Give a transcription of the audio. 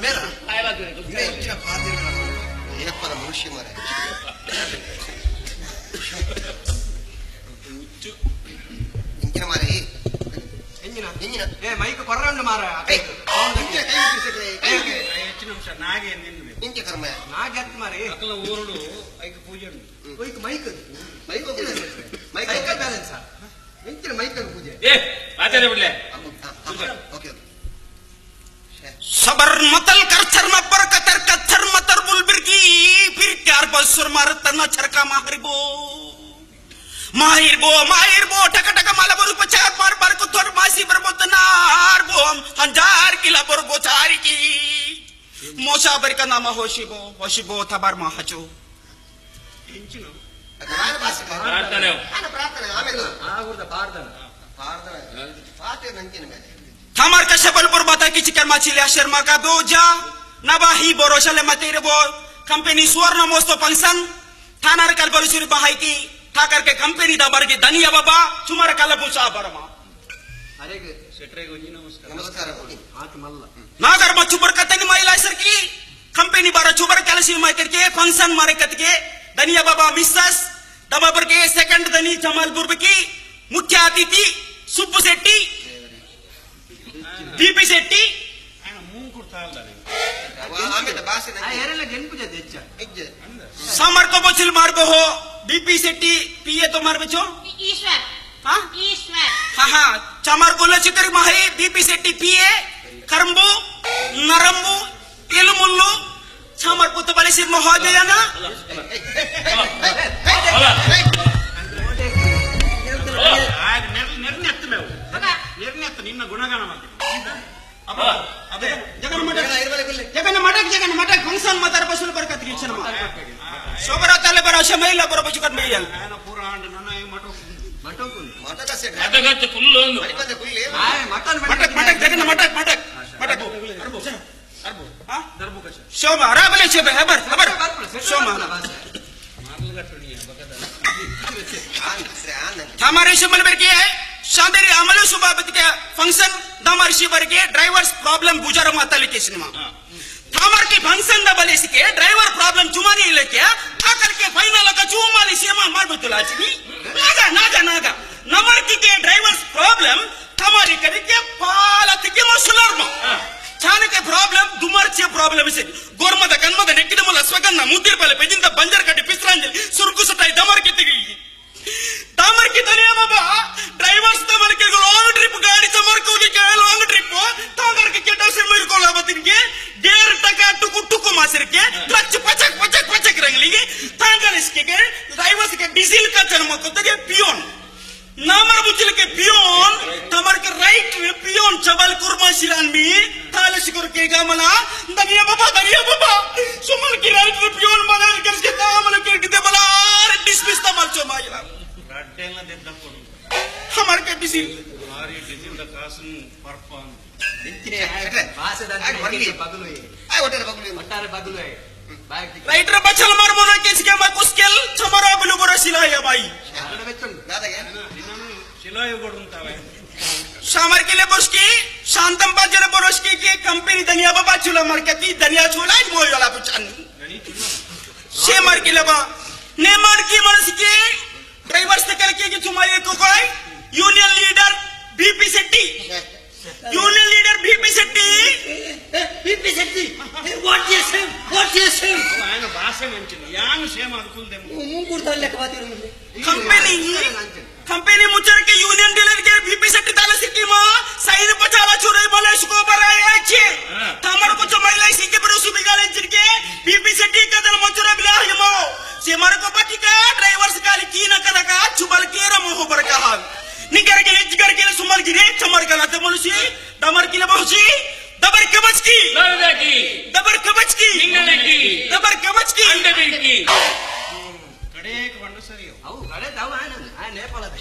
ಮೇರ ಹೆಚ್ಚಿನ ಪಾತ್ರ ಏಪದ ಮನುಷ್ಯ ಮಾರ ಇಂಚಿನ ಮಾರ ಎಂಜಿನ ಎಂಜಿನ ಏ ಮೈಕ್ ಕೊರ್ರಂಡು ಮಾರ ಇಂಚಿನ ಕೈ ಮುಗಿಸಕ್ಕೆ ಹೆಚ್ಚಿನ ನಿಮಿಷ ನಾಗೆ ನಿನ್ನೆ ಇಂಚ ಕರ್ಮ ನಾಗೆ ಹತ್ತು ಮಾರಿ ಅಕಲ ಊರುಡು ಐಕ್ ಪೂಜೆ ಉಂಟು mike mike mike mike cycle balance ಎಂಚಿನ ಮೈಕ್ ಪೂಜೆ ಏ ಆಚಾರ್ಯ ಬಿಡ್ಲೆ ಓಕೆ ಓಕೆ सबर मतल कर छरमा पर कतर कथर मतर बुल बिरकी फिर क्यार बसुर मार तना छरका माहिर बो माहिर बो माहिर बो टक टक माला बरु पचार मार बार को थोर मासी पर बोतनार बो हजार किला पर गोचारी की मोशा बर का नामा होशिबो होशिबो तबार माहचो ಎಂಚಿನ ಅದು ನಾನು ಭಾಷೆ ಪ್ರಾರ್ಥನೆ ನಾನು ಪ್ರಾರ್ಥನೆ ಆಮೇಲೆ ಆ ಊರ್ದ ಪಾಡ್ದನ ಪ್ರಾರ್ಥನೆ ಪಾತ್ರ ನಂಚಿನ ಮೇಲೆ थमार का शबलपुर बाता की चिकन माचिलिया शर्मा का बोजा नबाही बोरोशले मतेरे बो कंपनी सुवर्ण मोस्तो फंक्शन थानार कल बलुसुरी बहाई की ठाकर के कंपनी दबर के धनिया बाबा चुमार कल पूछा बरमा ಅರೆಗೆ ಶೆಟ್ರೆಗೆ ಒಂಜಿ ನಮಸ್ಕಾರ ನಮಸ್ಕಾರ ಆತ ಮಲ್ಲ नागर मचुबर कतन महिला सर की कंपनी बारा चुबर कलसी मार करके फंक्शन मारे कत के धनिया बाबा मिसेस दबाबर के सेकंड धनी जमालपुर की मुख्य अतिथि सुब्बु शेट्टी बीपी शेट्टी ఆయన ಮೂಂಕುಡ್ ತಾಳ್ದಾನೆ ಆಮೇಲೆ ಭಾಷೆ ಆ ನಂಗೆ ಏರೆಲ್ಲ ಜನ್ಪುಜ ಹೆಚ್ಚ ಹೆಜ್ಜೆ समर को बचल मार हो बीपी शेट्टी पीए तो मार बचो ईश्वर हाँ ईश्वर हाँ हाँ चमार को लचिकर माहे बीपी शेट्टी पीए करम्बू नरम्बू एलुमुल्लु चमार को तो बले सिर महोदय ना ಆಗ ನೆರ್ನೆತ್ತು ಮೇವು ನೆರ್ನೆತ್ತು ನಿನ್ನ ಗುಣಗಾನ ಮತ್ತೆ ಅದೇ ಜಗನ್ ಮಠ ಜಗನ್ मटक जगन मटक फंक्शन मतार बसुल बरकत की शर्मा शोभरा ताले बरा शमैला बरा बचुकन मेयल ఆయన ಪೂರ ಆಂಡ್ ನನ್ನ ಮಠ ಮಟೋಕುಂಡು ಮಠದ ಸೆಟ್ ಮಠಗಚ್ಚ ಫುಲ್ ಒಂದು ಮಣಿಪದ ಕುಲ್ಲಿ ಆಯ್ ಮಟನ್ मटक मटक जगन मटक मटक मटक ಅರ್ಬು हाँ? ದರ್ಬು ಕಶ शोभा अराबले शोभा हबर हबर शोभा ಮಾರ್ಲಗಟ್ಟುಣಿಯ ಬಗದ ಆನ್ ಸರಿ ಆನ್ ನಂಗೆ हमारे शमल बर के है शांदेरी अमलो सुबाबत के फंक्शन दमर शिवर के ड्राइवर्स प्रॉब्लम बुझार माता लिखे सिनेमा थामर के फंक्शन the बले सिके ड्राइवर प्रॉब्लम चुमानी लेके आकर के फाइनल का चुमाली सेमा मार बतुला चिनी नागा नागा नागा नमर की के ड्राइवर्स प्रॉब्लम थमारी करे के पालत के मसलर मा చానకే ప్రాబ్లం దుమర్చే ప్రాబ్లం ఇసే గోర్మద కన్మద నెక్కిడముల స్వగన్న ముద్దిర్పల పెజింత బంజర్ కట్టి పిస్రాంజలి సురుకు సటాయి దమర్కి తిరిగి दामर की दुनिया बाबा ड्राइवर्स दमर के लॉन्ग ट्रिप गाड़ी चमर को के लॉन्ग ट्रिप तांगर के केटो से मेरे को लाबत इनके गेर टका टुकु टुकु मासर के क्लच पचक पचक पचक रंगली तांगर इसके के ड्राइवर्स के डीजल का चरम को तो पियोन नामर बुचल के पियोन तमर के राइट में पियोन चबल कुरमा शिलान में ताले शिकुर के गामला दरिया बाबा सुमन की राइट में पियोन बना के इसके तामल के दे बला डिसमिस तमल चोमाइला ರಡ್ಡೆಲ್ಲ ದೆದ್ದಕ್ಕೊಡು हमारे के बिजी ಭಾರಿ ಡಿಜಿಲ್ the ಕಾಸು ಪರ್ಪ ಅಂತ ಭಾಷೆ ಬಗಲು ಆಯ್ ಒಟ್ಟಾರೆ ಬಗ್ಲು ಒಟ್ಟಾರೆ ಬಗಲು ಬಾಯ್ राइटर बचल मार मोना के इसके मा कुस्केल चमरा बलु बरा सिलाया भाई ಬೆಚ್ಚುಂಡು ದಾದಾಗೆ ನಿನ್ನನ್ನು ಶಿಲಾಯುಗಳು ಅಂತಾವೆ सामर के लिए बोस्की शांतम बाजर बोरोस्की के कंपनी धनिया बाबा चूला मार के ती धनिया चूला मोयोला पुचान ಗಣಿ ಚುನ್ನ शे मार के लबा ने मार की मनस के ड्राइवर्स ने करके कि तुम्हारे को कोई union leader BP Shetty union leader BP Shetty BP Shetty what is him what is him ఆయన ಭಾಷೆ ಮಂಚಿನ ಯಾನ್ ಸೇಮ್ ಅನುಕೂಲದೆ ಮೂಗುಡ್ದ ಲೆಕ್ಕ ಬಾತಿರು कंपनी कंपनी मुचर के यूनियन डीलर के बीपी सेट्टी ताले सिक्की मा साइन पचाला चुरे मले सुको बराए अच्छे तमर को चमाइला सिक्के पर सुबिगाले जिनके बीपी सेट्टी का दल मुचरे बिला हिमो से मार को बाकी का ड्राइवर्स काली की न करा का चुबल के रमो हो बर कहा निकर के जिगर के सुमर गिरे चमर का लाते मनुष्य दमर की लबोसी दबर कबच की ನಾರದಾಕಿ दबर कबच की ನಿಂಗಣಕಿ दबर कबच की ಅಂಡಬಿಕ್ಕಿ ಕಡೇಕ್ ಬಂಡು ಸರಿ ಅವು ಕಡೆ ತಾವು ಆಯನ ಆಯ್ ನೇಪಾಳದ